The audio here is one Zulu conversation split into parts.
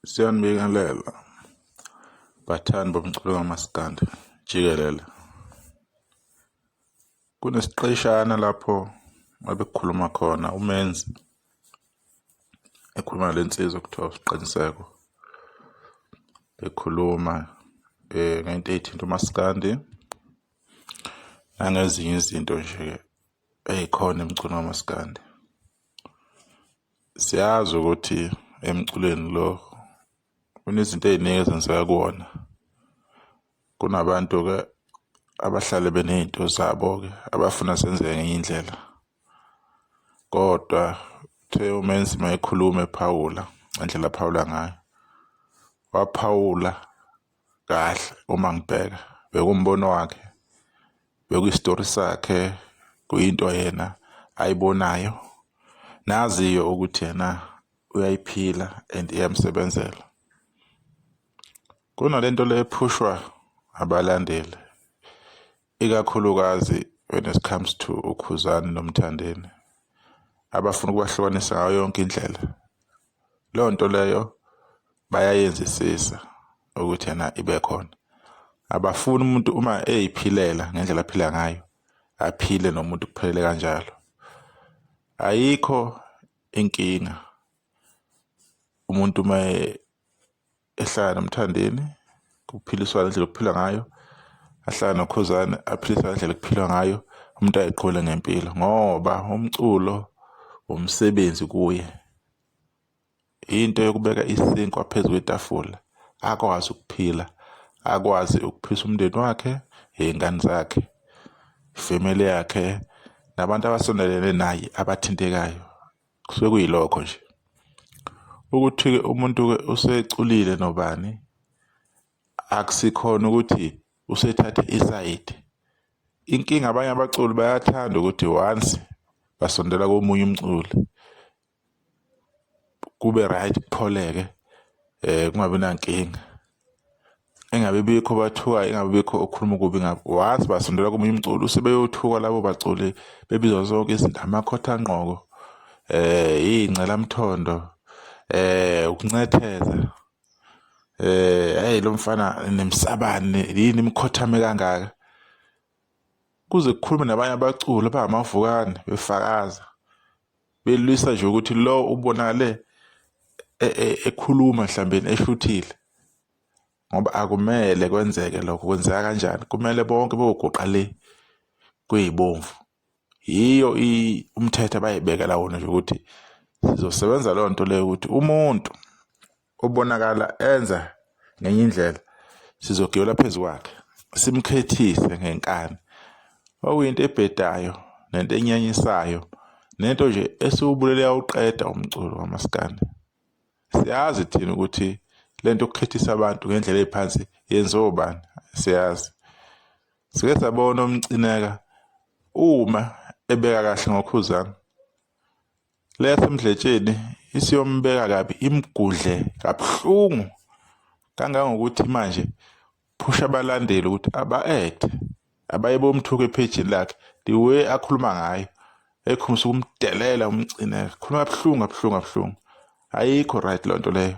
Siyanibingelela bathandi bomculo kamaskandi jikelele. Kunesiqeshana lapho abekukhuluma khona uMenzi ekhuluma nale nsizwa ekuthiwa uSiqiniseko, bekhuluma ngento ey'thinta umaskandi nangezinye izinto nje ey'khona emculweni kamaskandi. Siyazi ukuthi emculweni lo kunezinto ey'ningi ezenzeka kuwona. Kunabantu-ke abahlale beney'nto zabo-ke abafuna zenzeke ngenye indlela, kodwa uthe uMenzi uma ekhuluma ephawula ngendlela aphawula ngayo, waphawula kahle uma ngibheka bekuwumbono wakhe, bekuyisitori sakhe, kuyinto yena ayibonayo naziyo ukuthi yena uyayiphila and iyamsebenzela. Kunalento le ephushwa abalandeli ikakhulukazi when it comes to uKhuzani noMthandeni abafuna ukubahlukanisa ngayo yonke indlela. Leyo nto leyo bayayenzisisa ukuthi yena ibe khona. Abafuni umuntu uma eyiphilela ngendlela aphila ngayo aphile nomuntu kuphelele kanjalo. Ayikho inkinga umuntu uma ehlala noMthandeni kuphiliswana indlela okuphila ngayo ahlala noKhuzani aphilisane indlela ekuphilwa ngayo umuntu ayiqhole ngempilo ngoba umculo umsebenzi kuye into yokubeka isinkwa phezu kwetafula akwazi ukuphila akwazi ukuphilisa umndeni wakhe iy'ngane zakhe ifemeli yakhe nabantu abasondelene naye abathintekayo kusuke kuyilokho nje ukuthi-ke umuntu-ke useculile nobani akusikhona ukuthi usethathe isayidi inkinga abanye abaculi bayathanda ukuthi once basondela komunye umculi kube right kupholeke kungabi nankinga engabe bikho bathuka engabe bikho okhuluma okubi ngabo once basondela komunye umculo sebeyothuka labo baculi bebizwa zonke izinto amakhothanqoko iy'ngcelamthondo ukuncetheza hey lo mfana nemsabane yini imkhothame kangaka kuze kukhulume nabanye abaculi abangamavukane befakaza belwisa nje ukuthi lo ubonakale e, e, ekhuluma mhlawumbe eshuthile ngoba akumele kwenzeke lokho kwenzeka kanjani kumele bonke boguqa le kuyibomvu yiyo umthetho abayibekela wona nje ukuthi sizosebenza leyo nto leyo ukuthi umuntu obonakala enza ngenye indlela sizogibela phezu kwakhe simkhethise ngenkani okuyinto ebhedayo nento enyanyisayo nento nje esiwubulele yawuqeda umculo kamaskandi siyazi thina ukuthi lento yokukhethisa abantu ngendlela eziphansi yenziwa ubani siyazi sike sabona umcineka uma ebeka kahle ngokhuzana Le yaseMdletsheni isiyombeka kabi imgudle kabuhlungu kangangokuthi manje phusha abalandeli ukuthi aba-add abaye bomthuka ephejini lakhe the way akhuluma ngayo ekhombisa ukumdelela umcineka khuluma kabuhlungu kabuhlungu kabuhlungu ayikho right loo nto leyo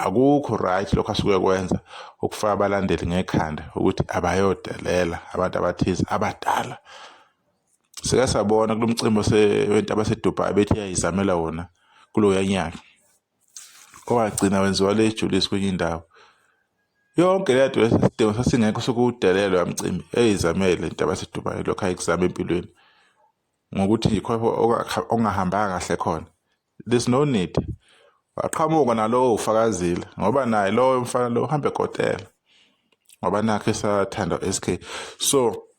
akukho right lokho asuke kwenza ukufaka abalandeli ngekhanda ukuthi abayodelela abantu abathize abadala Sike sabona kulo mcimbi wentaba yaseDubai bethi iyayizamela wona kuloya nyaka owagcina wenziwa le eJulius kwenye indawo. Yonke leya nto leso sidingo sasingekho sokuwudelela loya mcimbi eyizamele intaba yaseDubai lokhu ayikuzama empilweni ngokuthi nje khona okungahambanga kahle khona. There's no need. Waqhamuka nalowo ufakazile ngoba naye lowo mfana lo uhambe ekotela ngoba nakho esathanda SK. So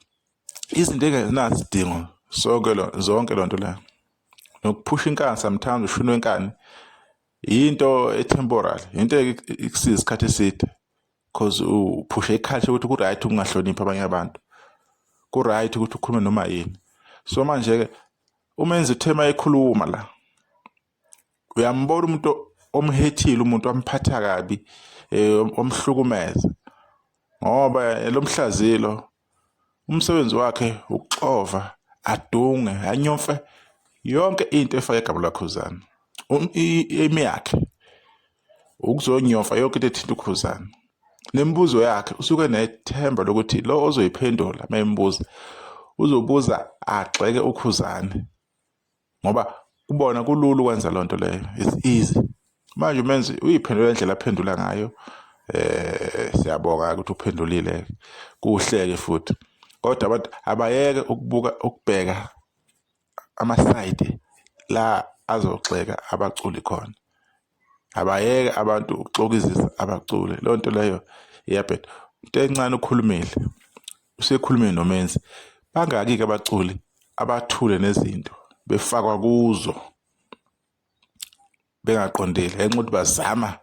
izinto engenasidingo sonke lo zonke lonto la nokuphusha inkani sometimes ushuni wenkani into e-temporal into ikusiza isikhathi eside because uphusha i-culture ukuthi ku-right ukungahloniphi abanye abantu ku-right ukuthi ukhulume noma yini so manje-ke umenzi uthe uma ekhuluma la uyambona umuntu omhethile umuntu amphatha kabi omhlukumeza ngoba lo mhlazilo umsebenzi wakhe ukuxova adunge anyomfe yonke into efake igama laKhuzani imi yakhe. Ukuzonyofa yonke into ethinta uKhuzani. Nemibuzo yakhe usuke nethemba lokuthi lo ozoyiphendula uma embuza uzobuza agxeke uKhuzani ngoba kubona kulula ukwenza loo nto leyo, it's easy. Manje uMenzi uyiphendula indlela aphendula ngayo, siyabonga ukuthi uphendulile kuhle-ke futhi, kodwa abantu abayeke ukubuka ukubheka amasayidi la azogxeka abaculi khona. Abayeke abantu ukuxokizisa abaculi, leyo nto leyo iyabheda. Into encane ukhulumile, usekhulumile noMenzi. Bangaki-ke abaculi abathule nezinto befakwa kuzo bengaqondile ngenxa yokuthi bazama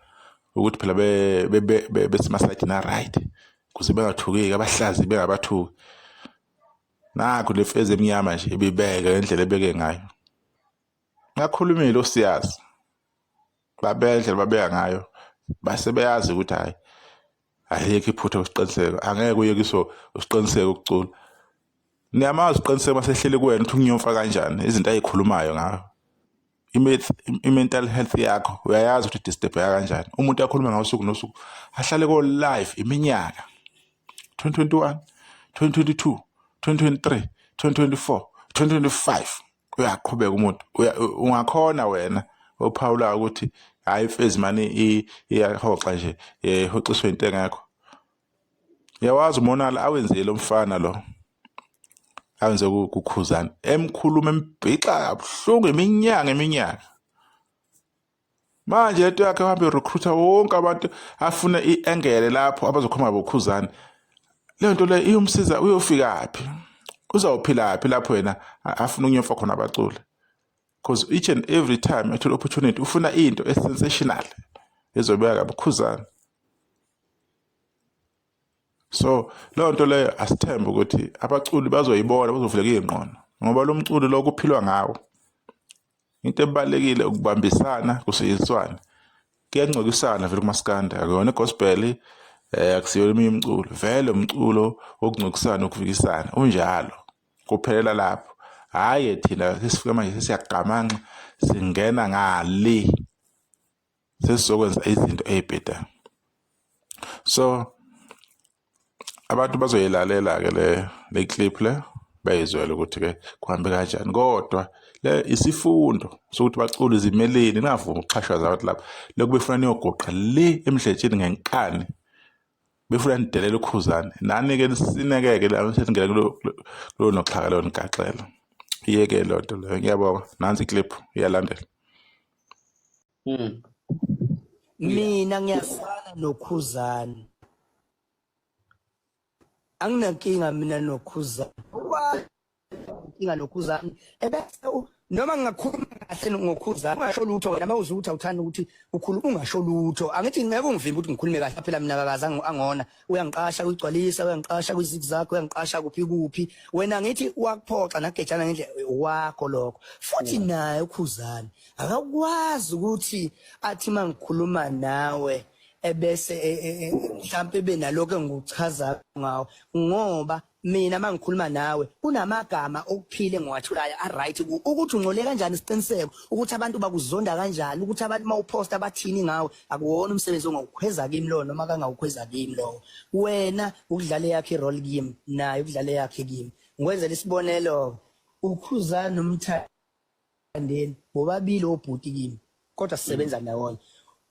ukuthi phela besemasayidini a-right ukuze bengathukeki abahlazi bengabathuki. Nakhu le mfezi emnyama nje ibibeke ngendlela ebeke ngayo. Ngakhulumile osiyazi babeka indlela babeka ngayo base beyazi ukuthi hhayi alikho iphutha kuSiqiniseko, angeke uyekiswe uSiqiniseko ukucula. Niyamazi uSiqiniseko masehleli kuwena ukuthi unyomfa kanjani izinto ayikhulumayo ngayo. I-mental health yakho uyayazi ukuthi i-disturb-eka kanjani. Umuntu akhulume ngawo usuku nosuku ahlale ko-live iminyaka 2021, 2022, 2023, 2024, 2025 uyaqhubeka umuntu. Ungakhona wena ophawula ukuthi hhayi imfezi mane iyahoxa nje ihoxiswe into engekho. Uyawazi umonakalo awenzile lo mfana lo awenze kuKhuzani, emkhuluma embhixa kabuhlungu iminyaka iminyaka. Manje lento yakhe uhambe recruiter wonke abantu afuna i-engele lapho abazokhuluma boKhuzani. Leyo nto leyo iyomsiza uyofikaphi? Uzawuphilaphi lapho yena afuna ukunyofa khona abaculi? Because each and every time ethola opportunity ufuna into e-sensational ezobeka kabi uKhuzani. So leyo nto leyo asithembe ukuthi abaculi bazoyibona, bazovuleka iy'ngqondo ngoba lo mculo lo kuphilwa ngawo. Into ebalulekile ukubambisana kusiziswane. Kuyancokisana vele kumaskandi, akuyona i-gospel, akusiyona eminye imiculo, vele umculo wokuncokisana ukuvikisana unjalo, kuphelela lapho. Hhayi thina sesifike manje sesiyagamanxa singena ngale sesizokwenza izinto ey'bhedayo. So abantu bazoyilalela-ke le le clip le bayizwele ukuthi-ke kuhambe kanjani, kodwa le isifundo sokuthi bacule zimeleni, ningavumi ukuxhashazwa abantu lapha. Lokhu befuna niyoguqa le emdletsheni ngenkani, befuna nidelele uKhuzani, nani-ke nisinekeke la seningena kulo noxhaka leyo nigaxela. Iyeke leyo nto leyo. Ngiyabonga, nansi iclip iyalandela. Mina ngiyafana noKhuzani. Anginankinga mina noKhuzani. Inkinga noKhuzani ebese noma ngingakhuluma kahle ngoKhuzani ungasho lutho wena uma uzwa ukuthi awuthandi ukuthi ukhuluma ungasho lutho. Angithi ngeke ungivimbe ukuthi ngikhulume kahle phela mina kakaze angona. Uyangiqasha kuyigcwalisa, uyangiqasha kwi-zigzag, uyangiqasha kuphi kuphi. Wena ngithi wakuphoxa nagejana ngendlela wakho lokho. Futhi naye uKhuzani akakwazi ukuthi athi mangikhuluma nawe ebese mhlampe ebe nalokho engikuchaza ngawo ngoba mina mangikhuluma nawe kunamagama okuphile engiwathulayo a right ukuthi ungcole kanjani isiqiniseko ukuthi abantu bakuzonda kanjani ukuthi abantu mawuposta bathini ngawe akuwona umsebenzi ongawukhweza kimi lowo noma kangawukhweza kimi lowo wena ukudlala yakhe irole kimi naye ukudlala yakhe kimi ngikwenzela isibonelo uKhuzani noMthandeni bobabili obhuti kimi kodwa sisebenza ndawonye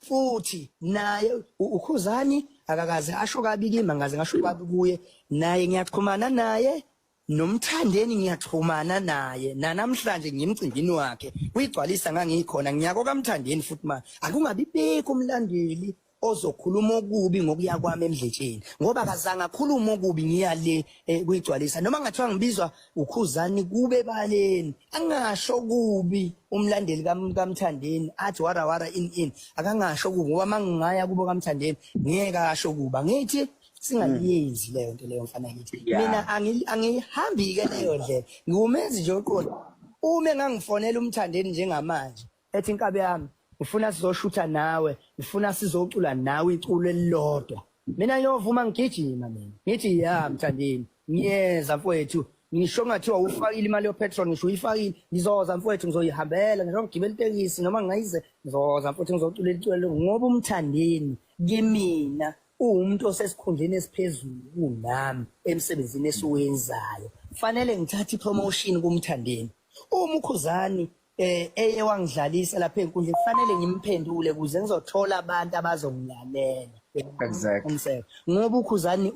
futhi naye uKhuzani akakaze asho kabi kimi angaze ngasho kabi kuye naye ngiyaxhumana naye noMthandeni ngiyaxhumana naye nanamhlanje ngimcimbini wakhe kuyigcwalisa ngangikhona ngiyako kaMthandeni futhi ma akungabi bikho umlandeli ozokhuluma okubi ngokuya kwami emdletsheni ngoba akazange akhulume okubi ngiya le kuyigcwalisa noma ngathiwa ngibizwa uKhuzani kube baleni angasho kubi umlandeli kaMthandeni athi wara wara in in akangasho kubi ngoba mangingaya kubo kaMthandeni ngeke asho kuba ngithi singayenzi leyo nto leyo mfana kithi mina angihambi ke leyo ndlela ngiwumenzi nje oqondo uma engangifonela uMthandeni njengamanje ethi inkabi yami ngifuna sizoshutha nawe ngifuna sizocula nawe iculo elilodwa mina ngiyovuma ngigijima mina ngithi ya Mthandeni ngiyeza mfowethu. Ngisho kungathiwa ufakile imali yopetrol, ngisho uyifakile, ngizoza mfowethu, ngizoyihambela, ngisho ngigibela itekisi noma ngingayize, ngizoza mfowethu, ngizocula iculo ngoba uMthandeni kimina uwumuntu osesikhundleni esiphezulu kunami emsebenzini esiwenzayo. Fanele ngithathe ipromotion kuMthandeni. Uma uKhuzani eye wangidlalisa lapha enkundleni, kufanele ngimphendule ukuze ngizothola abantu abazongilalela. Exactly. Ngoba uKhuzani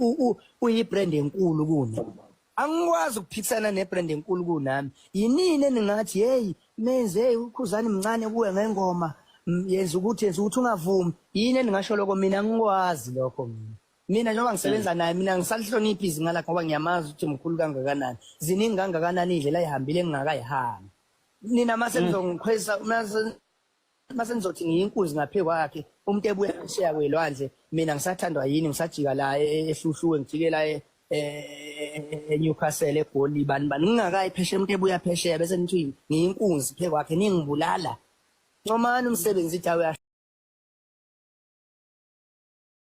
uyibrand enkulu kuna. Angikwazi ukuphikisana nebrand enkulu kunami. Yinini eningathi hey menze, hey uKhuzani mncane kuwe ngengoma, yenza ukuthi, yenza ukuthi ungavumi. Yini eningasho lokho? Mina angikwazi lokho mina. Mina njengoba ngisebenza naye, mina ngisalihlonipha izinga lakhe ngoba ngiyamazi ukuthi mkhulu kangakanani. Ziningi kangakanani indlela ayihambile engingakayihambi. Nina mase nizongikhweza, mase nizothi ngiyinkunzi ngaphe kwakhe, umuntu ebuya phesheya kwelwandle, mina ngisathandwa yini? Ngisajika la eHluhluwe, ngijike la eNewcastle, eGoli, bani bani, ngingakayi phesheya, umuntu ebuya phesheya bese nithi ngiyinkunzi phe kwakhe, ningibulala. Ncomani umsebenzi, idawo.